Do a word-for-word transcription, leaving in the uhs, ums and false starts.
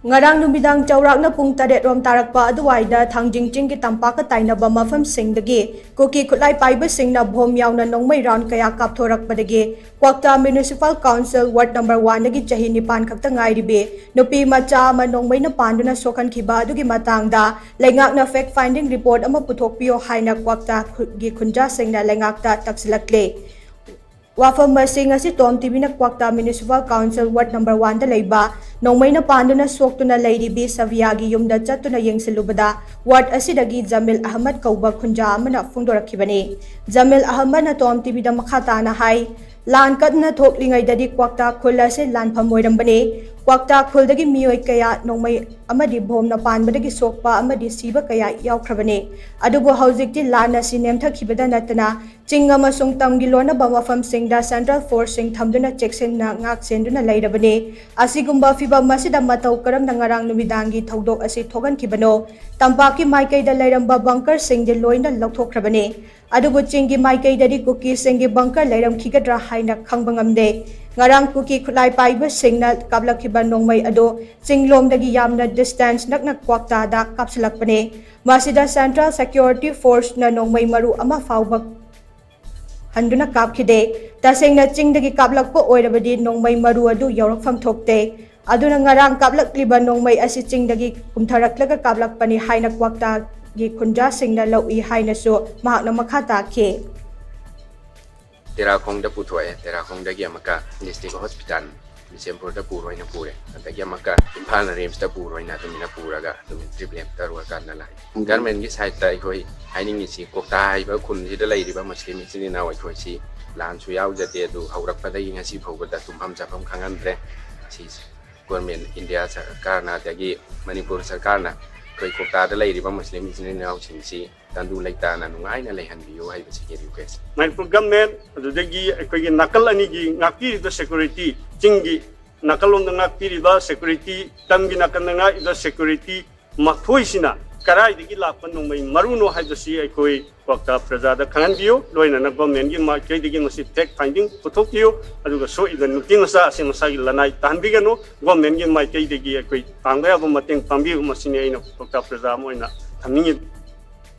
ꯉꯔꯥꯡ ꯅꯨꯃꯤꯗꯥꯡ ꯆꯥꯎꯔꯥꯛꯅ ꯄꯨꯡ ꯇꯔꯦꯠ ꯔꯣꯝ ꯇꯥꯔꯛꯄ ꯑꯗꯨꯋꯥꯏꯗ ꯊꯥꯡꯖꯤꯡ ꯆꯤꯡꯒꯤ ꯇꯝꯄꯥꯛꯀ ꯇꯥꯏꯅꯕ ꯃꯐꯝꯁꯤꯡꯗꯒꯤ ꯀꯨꯀꯤ ꯈꯨꯠꯂꯥꯏ ꯄꯥꯏꯕꯁꯤꯡꯅ ꯕꯣꯝ ꯌꯥꯎꯅ ꯅꯣꯡꯃꯩ ꯔꯥꯎꯟ ꯀꯌꯥ ꯀꯥꯞꯊꯣꯔꯛꯄꯗꯒꯤ ꯀ꯭ꯋꯥꯛꯇꯥ ꯃ꯭ꯌꯨꯅꯤꯁꯤꯄꯥꯜ ꯀꯥꯎꯟꯁꯤꯜ ꯋꯥꯔꯗ ꯅꯝꯕꯔ ꯋꯥꯟꯗꯒꯤ ꯆꯍꯤ ꯅꯤꯄꯥꯟ ꯈꯛꯇ ꯉꯥꯏꯔꯤꯕꯤ ꯅꯨꯄꯤ ꯃꯆꯥ ꯑꯃ ꯅꯣꯡꯃꯩꯅ ꯄꯥꯟꯗꯨꯅ ꯁꯣꯛꯍꯟꯈꯤꯕ ꯑꯗꯨꯒꯤ ꯃꯇꯥꯡꯗ ꯂꯩꯉꯥꯛꯅ ꯐꯦꯛ ꯐꯥꯏꯟꯗꯤꯡ ꯔꯤꯄꯣꯔꯠ ꯑꯃ ꯄꯨꯊꯣꯛꯄꯤꯌꯣ ꯍꯥꯏꯅ ꯀ꯭ꯋꯥꯛꯇꯥꯒꯤ ꯈꯨꯟꯖꯥꯁꯤꯡꯅ ꯂꯩꯉꯥꯛꯇ ꯇꯛꯁꯤꯜꯂꯛꯂꯦ꯫ ꯋꯥꯐꯝ ꯑꯁꯤ ꯉꯁꯤ ꯇꯣꯝ ꯇꯤꯚꯤꯅ ꯀ꯭ꯋꯥꯛꯇꯥ ꯃ꯭ꯌꯨꯅꯤꯁꯤꯄꯥꯜ ꯀꯥꯎꯟꯁꯤꯜ ꯋꯥꯔꯗ ꯅꯝꯕꯔ ꯋꯥꯟꯗ ꯂꯩꯕ ꯅꯣꯡꯃꯩꯅ ꯄꯥꯟꯗꯨꯅ ꯁꯣꯛꯇꯨꯅ ꯂꯩꯔꯤꯕꯤ ꯁꯚꯤꯌꯥꯒꯤ ꯌꯨꯝꯗ ꯆꯠꯇꯨꯅ ꯌꯦꯡꯁꯤꯜꯂꯨꯕꯗ ꯋꯥꯔꯗ ꯑꯁꯤꯗꯒꯤ ꯖꯃꯤꯜ ꯑꯍꯃꯗ ꯀꯧꯕ ꯈꯨꯟꯖꯥ ꯑꯃꯅ ꯐꯣꯡꯗꯣꯔꯛꯈꯤꯕꯅꯤ꯫ ꯖꯃꯤꯜ ꯑꯍꯃꯗꯅ ꯇꯣꯝ ꯇꯤꯚꯤꯗ ꯃꯈꯥ ꯇꯥꯅ ꯍꯥꯏ, ꯂꯥꯟ ꯀꯟꯅ ꯊꯣꯛꯂꯤꯉꯩꯗꯗꯤ ꯀ꯭ꯋꯥꯛꯇꯥ ꯈꯨꯜ ꯑꯁꯤ ꯂꯥꯟꯐꯝ ꯑꯣꯏꯔꯝꯕꯅꯤ꯫ ꯀ꯭ꯋꯥꯛꯇꯥ ꯈꯨꯜꯗꯒꯤ ꯃꯤꯑꯣꯏ ꯀꯌꯥ ꯅꯣꯡꯃꯩ ꯑꯃꯗꯤ ꯕꯣꯝꯅ ꯄꯥꯟꯕꯗꯒꯤ ꯁꯣꯛꯄ ꯑꯃꯗꯤ ꯁꯤꯕ ꯀꯌꯥ ꯌꯥꯎꯈ꯭ꯔꯕꯅꯤ꯫ ꯑꯗꯨꯕꯨ ꯍꯧꯖꯤꯛꯇꯤ ꯂꯥꯟ ꯑꯁꯤ ꯅꯦꯝꯊꯈꯤꯕꯗ ꯅꯠꯇꯅ ꯆꯤꯡ ꯑꯃꯁꯨꯡ ꯇꯝꯒꯤ ꯂꯣꯟꯅꯕ ꯃꯐꯝꯁꯤꯡꯗ ꯁꯦꯟꯇ꯭ꯔꯦꯜ ꯐꯣꯔꯁꯁꯤꯡ ꯊꯝꯗꯨꯅ ꯆꯦꯛꯁꯤꯟꯅ ꯉꯥꯛ ꯁꯦꯟꯗꯨꯅ ꯂꯩꯔꯕꯅꯤ꯫ ꯑꯁꯤꯒꯨꯝꯕ ꯐꯤꯚꯝ ꯑꯁꯤꯗ ꯃꯇꯧ ꯀꯔꯝꯅ ꯉꯔꯥꯡ ꯅꯨꯃꯤꯗꯥꯡꯒꯤ ꯊꯧꯗꯣꯛ ꯑꯁꯤ ꯊꯣꯛꯍꯟꯈꯤꯕꯅꯣ? ꯇꯝꯄꯥꯛꯀꯤ ꯃꯥꯏꯀꯩꯗ ꯂꯩꯔꯝꯕ ꯕꯪꯀꯔꯁꯤꯡꯗꯤ ꯂꯣꯏꯅ ꯂꯧꯊꯣꯛꯈ꯭ꯔꯕꯅꯤ꯫ ꯑꯗꯨꯕꯨ ꯆꯤꯡꯒꯤ ꯃꯥꯏꯀꯩꯗꯗꯤ ꯀꯨꯀꯤꯁꯤꯡꯒꯤ ꯕꯪꯀꯔ ꯂꯩꯔꯝꯈꯤꯒꯗ꯭ꯔꯥ ꯍꯥꯏꯅ ꯈꯪꯕ ꯉꯝꯗꯦ꯫ ꯉꯔꯥꯡ ꯀꯨꯀꯤ ꯈꯨꯠꯂꯥꯏ ꯄꯥꯏꯕꯁꯤꯡꯅ ꯀꯥꯞꯂꯛꯈꯤꯕ ꯅꯣꯡꯃꯩ ꯑꯗꯨ ꯆꯤꯡꯂꯣꯝꯗꯒꯤ ꯌꯥꯝꯅ ꯗꯤꯁꯇꯦꯟꯁ ꯅꯛꯅ ꯀ꯭ꯋꯥꯛꯇꯥꯗ ꯀꯥꯞꯁꯤꯜꯂꯛꯄꯅꯤ꯫ ꯃꯁꯤꯗ ꯁꯦꯟꯇ꯭ꯔꯦꯜ ꯁꯦꯀ꯭ꯌꯨꯔꯤꯇꯤ ꯐꯣꯔꯁꯅ ꯅꯣꯡꯃꯩ ꯃꯔꯨ ꯑꯃ ꯐꯥꯎꯕ ꯍꯟꯗꯨꯅ ꯀꯥꯞꯈꯤꯗꯦ꯫ ꯇꯁꯦꯡꯅ ꯆꯤꯡꯗꯒꯤ ꯀꯥꯞꯂꯛꯄ ꯑꯣꯏꯔꯕꯗꯤ ꯅꯣꯡꯃꯩ ꯃꯔꯨ ꯑꯗꯨ ꯌꯧꯔꯛꯐꯝ ꯊꯣꯛꯇꯦ꯫ ꯑꯗꯨꯅ ꯉꯔꯥꯡ ꯀꯥꯞꯂꯛꯂꯤꯕ ꯅꯣꯡꯃꯩ ꯑꯁꯤ ꯆꯤꯡꯗꯒꯤ ꯀꯨꯝꯊꯔꯛꯂꯒ ꯀꯥꯞꯂꯛꯄꯅꯤ ꯍꯥꯏꯅ ꯀ꯭ꯋꯥꯛꯇꯥꯒꯤ ꯈꯨꯟꯖꯥꯁꯤꯡꯅ ꯂꯧꯏ ꯍꯥꯏꯅꯁꯨ ꯃꯍꯥꯛꯅ ꯃꯈꯥ ꯇꯥꯈꯤ꯫ ꯇꯦꯔꯥꯈꯣꯡꯗ ꯄꯨꯊꯣꯛꯑꯦ꯫ ꯇꯦꯔꯥꯈꯣꯡꯗꯒꯤ ꯑꯃꯨꯛꯀ ꯗꯤꯁꯇ꯭ꯔꯤꯛ ꯍꯣꯁꯄꯤꯇꯥꯜ ꯕꯤꯁꯦꯝꯄꯨꯔꯗ ꯄꯨꯔꯣꯏꯅ ꯄꯨꯔꯦ꯫ ꯑꯗꯒꯤ ꯑꯃꯨꯛꯀ ꯏꯝꯐꯥꯜ ꯔꯤꯝꯁꯇ ꯄꯨꯔꯣꯏꯅ ꯑꯗꯨꯃꯥꯏꯅ ꯄꯨꯔꯒ ꯑꯗꯨꯝ ꯇ꯭ꯔꯤꯠꯃꯦꯟ ꯇꯧꯔꯀꯥꯟꯗ ꯂꯥꯛꯑꯦ꯫ ꯒꯚꯔꯟꯃꯦꯟꯠꯀꯤ ꯁꯥꯏꯠꯇ ꯑꯩꯈꯣꯏ ꯍꯥꯏꯅꯤꯡꯉꯤꯁꯤ, ꯀꯣꯛꯇꯥ ꯍꯥꯏꯕ ꯈꯨꯟꯁꯤꯗ ꯂꯩꯔꯤꯕ ꯃꯨꯁꯂꯤꯝ ꯏꯆꯤꯟ ꯏꯅꯥꯎ ꯑꯩꯈꯣꯏꯁꯤ ꯂꯥꯟꯁꯨ ꯌꯥꯎꯖꯗꯦ, ꯑꯗꯨ ꯍꯧꯔꯛꯄꯗꯒꯤ ꯉꯁꯤ ꯐꯥꯎꯕꯗ ꯇꯨꯝꯐꯝ ꯆꯥꯐꯝ ꯈꯪꯍꯟꯗ꯭ꯔꯦ꯫ ꯁꯤ ꯒꯣꯔꯃꯦꯟ ꯏꯟꯗꯤꯌꯥ ꯁꯔꯀꯥꯔꯅ ꯑꯗꯒꯤ ꯃꯅꯤꯄꯨꯔ ꯁꯔꯀꯥꯔꯅ ꯑꯩꯈꯣꯏ ꯀꯣꯛꯇꯥꯗ ꯂꯩꯔꯤꯕ ꯃꯨꯁꯂꯤꯝ ꯏꯆꯤꯟ ꯏꯅꯥꯎꯁꯤꯡꯁꯤ ꯇꯪꯗꯨ ꯂꯩꯇꯥꯅ ꯅꯨꯡꯉꯥꯏꯅ ꯂꯩꯍꯟꯕꯤꯌꯨ ꯍꯥꯏꯕꯁꯤꯒꯤ ꯔꯤꯀ꯭ꯋꯦꯁ꯫ ꯃꯅꯤꯄꯨꯔ ꯒꯚꯔꯟꯃꯦꯟꯠ ꯑꯗꯨꯗꯒꯤ ꯑꯩꯈꯣꯏꯒꯤ ꯅꯥꯀꯜ ꯑꯅꯤꯒꯤ ꯉꯥꯛꯄꯤꯔꯤꯕ ꯁꯦꯀ꯭ꯌꯨꯔꯤꯇꯤ, ꯆꯤꯡꯒꯤ ꯅꯥꯀꯜꯂꯣꯝꯗ ꯉꯥꯛꯄꯤꯔꯤꯕ ꯁꯦꯀ꯭ꯌꯨꯔꯤꯇꯤ, ꯇꯝꯒꯤ ꯅꯥꯀꯟꯗ ꯉꯥꯛꯏꯕ ꯁꯦꯀ꯭ꯌꯨꯔꯤꯇꯤ ꯃꯈꯣꯏꯁꯤꯅ ꯀꯗꯥꯏꯗꯒꯤ ꯂꯥꯛꯄ ꯅꯣꯡꯃꯩ ꯃꯔꯨꯅꯣ ꯍꯥꯏꯕꯁꯤ ꯑꯩꯈꯣꯏ ꯀ꯭ꯋꯥꯛꯇꯥ ꯄ꯭ꯔꯖꯥꯗ ꯈꯪꯍꯟꯕꯤꯌꯨ꯫ ꯂꯣꯏꯅꯅ ꯒꯣꯔꯃꯦꯟꯒꯤ ꯃꯥꯏꯀꯩꯗꯒꯤ ꯃꯁꯤ ꯐꯦꯛ ꯐꯥꯏꯟꯗꯤꯡ ꯄꯨꯊꯣꯛꯄꯤꯌꯨ꯫ ꯑꯗꯨꯒ ꯁꯣꯛꯏꯕ ꯅꯨꯄꯤ ꯃꯆꯥ ꯑꯁꯤ ꯃꯁꯥꯒꯤ ꯂꯅꯥꯏ ꯇꯥꯍꯟꯕꯤꯒꯅꯨ꯫ ꯒꯣꯔꯃꯦꯟꯒꯤ ꯃꯥꯏꯀꯩꯗꯒꯤ ꯑꯩꯈꯣꯏ ꯄꯥꯡꯕ ꯌꯥꯕ ꯃꯇꯦꯡ ꯄꯥꯡꯕꯤꯌꯨ꯫ ꯃꯁꯤꯅꯤ ꯑꯩꯅ ꯀ꯭ꯋꯥꯛꯇꯥ ꯄ꯭ꯔꯖꯥ ꯑꯃ ꯑꯣꯏꯅ ꯊꯝꯅꯤꯡꯉꯤ꯫